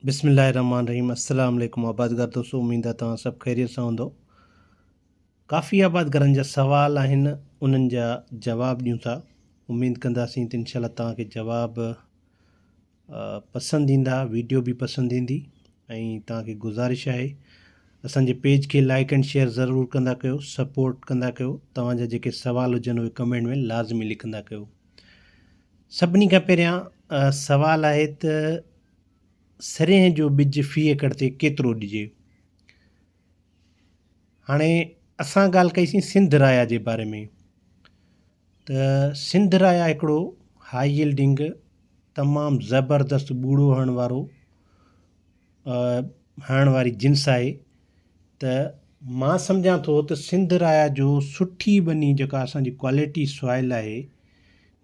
بسم الله الرحمن الرحيم السلام عليڪم آبادگار دوستو اميد آ توهان سڀ خيريت سان هوندو ڪافي آبادگارن جا سوال آهن انهن جا جواب ڏيون ٿا اميد ڪنداسين ته انشاء الله توهان کي جواب پسند ايندا ويڊيو به پسند ايندي ۽ توهان کي گذارش آهي اسان جي پيج کي لائڪ اينڊ شيئر ضرور ڪندا ڪيو سپورٽ ڪندا ڪيو توهان جا جيڪي سوال هجن اهي ڪمينٽ ۾ لازمي لکندا ڪيو سڀني کان پهريان سوال آهي ته سرينهن جو ٻج في ايڪڙ تي ڪيترو ڏجي؟ هاڻي اسان ڳالهه ڪئيسين سنڌ رايا جي باري ۾ ته سنڌ رايا هڪڙو هائي يلڊنگ تمام زبردست ٻوڙو هڻڻ وارو هڻڻ واري جنس آهي ته مان سمجهان ٿو ته سنڌ رايا جو سٺي ٻني جيڪا اسان جي ڪوالٽي سوائل آهي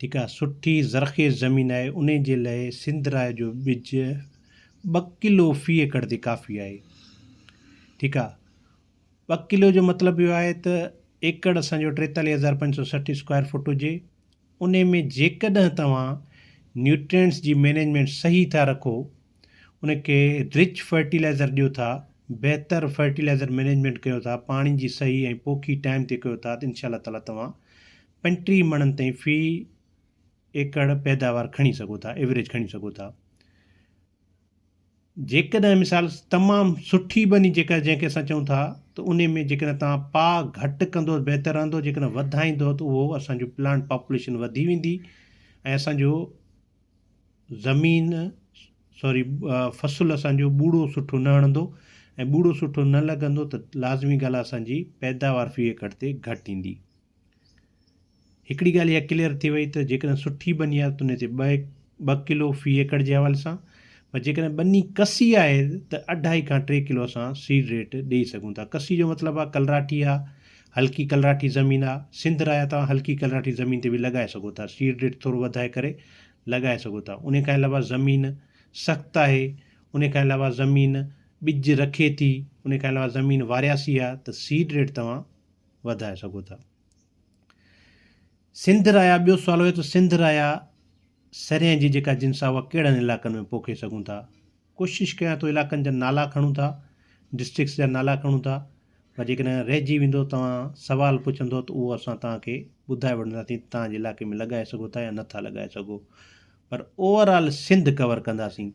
ٺيڪ آهي سٺي زرخيز زمين آهي انهي جي لاء سنڌ رايا جو ٻج ٻه ڪلو في ايڪڙ تي ڪافي آهي ٺيڪ آهي ٻه ڪلو جو مطلب اهو آهي ته ايڪڙ اسان جو 43560 اسڪوائر فوٽ هجي انهي ۾ جيڪڏهن توهان نيوٽرينٽس جي مينيجمينٽ صحيح ٿا رکو ان کي رچ فرٽيلائزر ڏيو ٿا، بهتر فرٽيلائزر مئنيجمينٽ ڪيو ٿا، پاڻي جي صحيح ۽ پوکي ٽائيم تي ڪيو ٿا ته انشاء الله تعالي توهان 35 مڻن تائين في ايڪڙ پيداوار کڻي سگهو ٿا، ايوريج کڻي سگهو ٿا. جيڪڏهن مثال تمام سٺي ٻني جيڪا جنهن کي اسان چئون ٿا ته انهي ۾ جيڪڏهن توهان پاء گهٽ ڪندو بهتر رهندو جيڪڏهن وڌائيندو ته اهو اسان جو پلانٽ پاپوليشن وڌي ويندي ۽ اسان جو زمين سوري فصل اسان جو ٻوڙو سٺو نه هڻندو ۽ ٻوڙو سٺو نه لڳندو ته لازمي ڳالهه آهي اسان جي پيداوار في ايڪڙ تي گهٽ ايندي. هڪڙي ڳالهه اها ڪليئر ٿي وئي ته جيڪڏهن سٺي ٻني آهي ته ان تي ٻه ڪلو في ايڪڙ جي حوالي سان پر جيڪڏهن ٻني ڪسي آهي ته اڍائي کان ٽي ڪلو اسان سيڊ ريٽ ڏئي سگهون ٿا. ڪسي جو مطلب آهي ڪلراٺي آهي هلڪي ڪلراٺي زمين آ سنڌ رايا توهان هلڪي ڪلراٺي زمين تي به لڳائي سگهو ٿا سيڊ ريٽ ٿورو وڌائي ڪري لڳائي سگهو ٿا انهي کان علاوه زمين سخت آهي انهي کان علاوه زمين ٻج رکي ٿي انهي کان علاوه زمين وارياسي آ ته سيڊ ريٽ توهان وڌائي سگهو ٿا. سنڌ رايا ٻيو سوال هيو ته سنڌ رايا سرينهن جي جيڪا جنس آ اها ڪهڙن علائقن ۾ پوکي سگهون ٿا ڪوشش ڪيان ٿو علائقن جا نالا کڻون ٿا ڊسٽرڪٽس جا نالا کڻون ٿا پر جيڪڏهن رهجي ويندو توهان سوال پڇندو ته اهو اسان توهان کي ٻڌائي وٺنداسين ته توهان جي علائقي ۾ لڳائي سگهو ٿا يا نٿا لڳائي سگهو پر اوور آل سنڌ ڪور ڪنداسين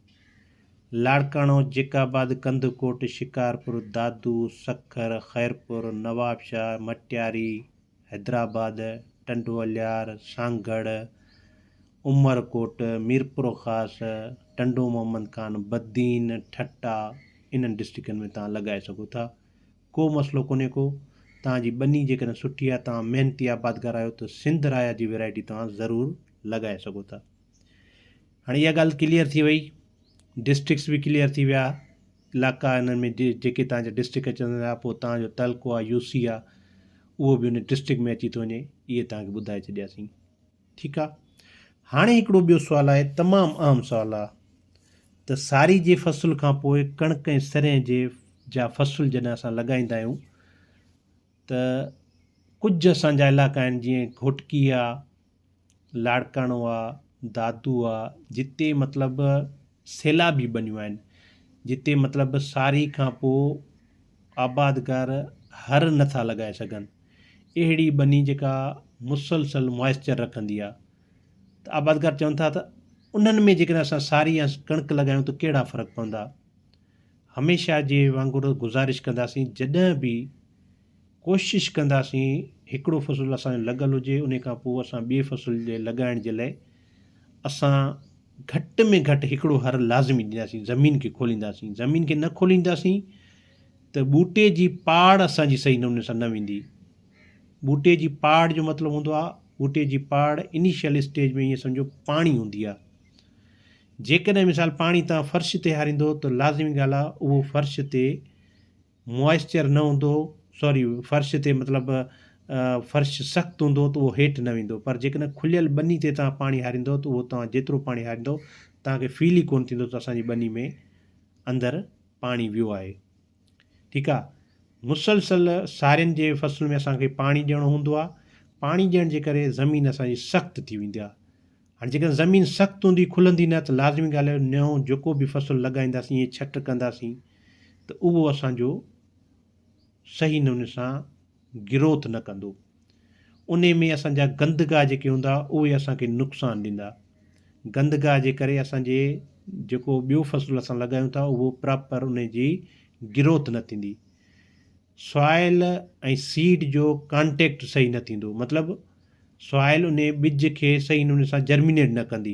لاڙڪاڻو، جيڪب آباد، ڪنڌڪوٽ، شڪارپور، دادو، سکر، خيرپور، نوابشاهه، مٽياري، حيدرآباد، ٽنڊو الهيار، سانگهڙ، عمرڪوٽ، ميرپورخاص، ٽنڊو محمد خان، بدين، ٺٽا انهن ڊسٽرڪٽن ۾ توهان لڳائي سگهو ٿا ڪو مسئلو ڪونهي ڪو توهان جي ٻني جيڪڏهن سٺي آهي توهان محنتي آبادگار آهيو ته سنڌ رايا جي ويرائٽي توهان ضرور لڳائي سگهو ٿا هاڻي اها ڳالهه ڪليئر ٿي وئي ڊسٽرڪٽس به ڪليئر ٿي ويا علائقا انهن ۾ جيڪي توهان جا ڊسٽرڪٽ اچن ٿا پوء توهان جو تعلقو آهي يو سي آهي اهو به ان ڊسٽرڪٽ ۾ اچي ٿو وڃي اهي توهان کي ٻڌائي ڇڏياسين ٺيڪ آ هاڻي هڪڙو ٻيو سوال آهي تمام اهم سوال آ ته ساري جي فصل کان پوء ڪڻڪ ۽ سرنهن جي جا فصل جڏهن اسان لڳائيندا آهيون ته ڪجهه اسان جا علائقا آهن جيئن گهوٽڪي آ لاڙڪاڻو آ دادو آ جتي مطلب سيلابي ٻنيون آهن جتي مطلب ساري کان پوء آبادگار هر نٿا لڳائي سگهن اهڙي ٻني جيڪا مسلسل موائسچر رکندي آهي ته آبادگار چون ٿا ته انهن ۾ جيڪڏهن اسان ساري يا ڪڻڪ لڳايون ته ڪهڙا فرق پوندا هميشه جي وانگر گذارش ڪنداسين جڏهن به ڪوشش ڪنداسين هڪڙو فصل اسان جو لڳل هجي ان کان پوء اسان ٻئي فصل جي لڳائڻ جي لاء اسان گهٽ ۾ گهٽ هڪڙو هر لازمي ڏينداسين زمين کي کولينداسين زمين کي نه کولينداسين ته ٻوٽي جي پاڙ اسان جي صحيح نموني سان نه ويندي. ٻوٽي جي پاڙ جو مطلب هوندو آهي ٻوٽي جي پاڙ انيشل اسٽيج ۾ ائين سمجهو پاڻي هوندي آهي. جيڪڏهن مثال پاڻي توهان فرش تي هاريندو ته لازمي ڳالهه آهي اهو فرش تي موائسچر نه هوندو سوري فرش تي مطلب فرش سخت هوندو ته اهو هيٺ نه ويندو پر جيڪڏهن کليل ٻني تي توهان پاڻي هاريندو ته اهو توهان جيترو پاڻي هاريندو توهان کي فيل ئي ڪونه ٿيندو ته اسان جي ٻني ۾ اندر پاڻي ويو آهي ٺيڪ آ مسلسل سارين جي فصل ۾ اسان کي پاڻي ڏيڻو هوندو آ پاڻي ڏيڻ جي ڪري زمين اسان جي سخت ٿي ويندي آ. هاڻي جيڪڏهن زمين سخت هوندي کلندي نه ته لازمي ڳالهه آهي نئون جيڪو به فصل لڳائينداسين ائين ڇٽ ڪنداسين ته اهو اسان جو صحيح نموني سان گروٿ نه ڪندو. انهي ۾ اسان جا گندگاهه جيڪي هوندا اهي اسان کي نقصان ڏيندا. گندگاهه جي ڪري اسان جي جيڪو ٻيو فصل اسان لڳايون ٿا اهو پراپر انهي جي گروٿ نه ٿيندي. سوائل ۽ سيڊ جو ڪانٽيڪٽ صحيح نه ٿيندو مطلب سوائل انهي ٻج کي صحيح نموني سان جرمينيٽ نه ڪندي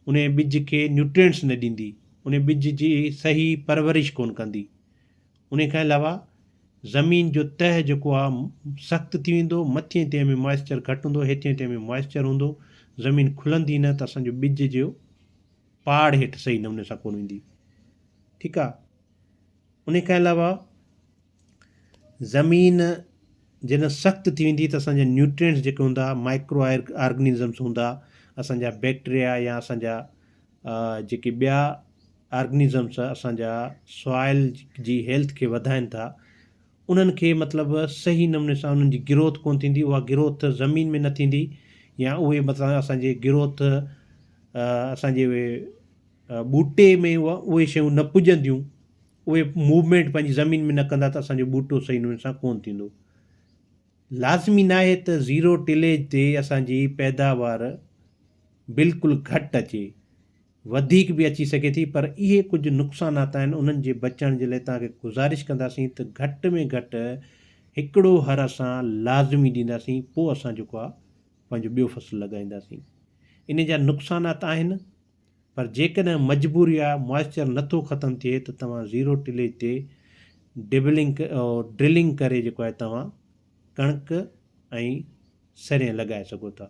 انهي ٻج کي نيوٽرينٽس نه ڏيندي انهي ٻج جي صحيح پرورش ڪون ڪندي انهي کان علاوه زمين جو تهه جيڪو آ سخت ٿي ويندو مٿين تهه ۾ موائسچر گهٽ هوندو هيٺين تهه ۾ موائسچر هوندو زمين کلندي نه ته اسان جو ٻج جو پاڙ هيٺ صحيح نموني سان ڪون ويندي ٺيڪ آ انهي کان علاوه زمين جڏهن سخت ٿي ويندي ته اسان جا نيوٽرينٽس جيڪي هوندا مائڪرو آرگنزمس هوندا اسان جا بيڪٽريا يا اسان جا جيڪي ٻيا آرگنزمس اسان جا سوائل جي هيلٿ کي وڌائن ٿا انهن کي مطلب صحيح نموني سان انهن جي گروٿ ڪون ٿيندي اها گروٿ زمين ۾ نه ٿيندي يا اهي مطلب اسان جي گروٿ اسان جي ٻوٽي ۾ اهي شيون نه پڄنديون اهي موومينٽ پنهنجي زمين ۾ نه ڪندا ته اسان جو ٻوٽو صحيح نموني سان ڪونه ٿيندو. لازمي ناهي ته زيرو ٽليج تي اسان جي پيداوار بلڪل گهٽ اچي، وڌيڪ به اچي سگهي ٿي پر اهي ڪجهه نقصانات آهن انهن جي بچڻ جي لاء توهان کي گذارش ڪنداسين ته گهٽ ۾ گهٽ هڪڙو هر اسان لازمي ڏينداسين پوء اسان جيڪو آهي پنهنجو ٻيو فصل لڳائينداسين. ان جا نقصانات آهن. پر جيڪڏهن مجبوري آ موائسچر نٿو ختم ٿئي ته توهان زيرو ٽليج تي ڊبلنگ ڊرلنگ ڪري جيڪو آهي توهان ڪڻڪ ۽ سرين لڳائي سگهو ٿا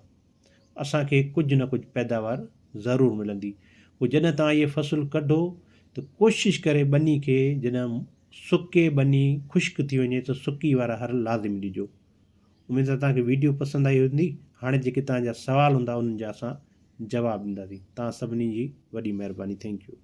اسان کي ڪجهه نه ڪجهه پيداوار ضرور ملندي پوء جڏهن توهان اهي فصل ڪڍو ته ڪوشش ڪري ٻني کي جڏهن سڪي ٻني خشڪ ٿي وڃي ته سڪي وارا هر لازمي ڏجو اميد ته توهان کي ويڊيو پسند آئي هوندي هاڻي جيڪي توهان جا سوال هوندا انهن جا اسان جواب ڏينداسين توهان سڀني جي وڏي مهرباني thank you.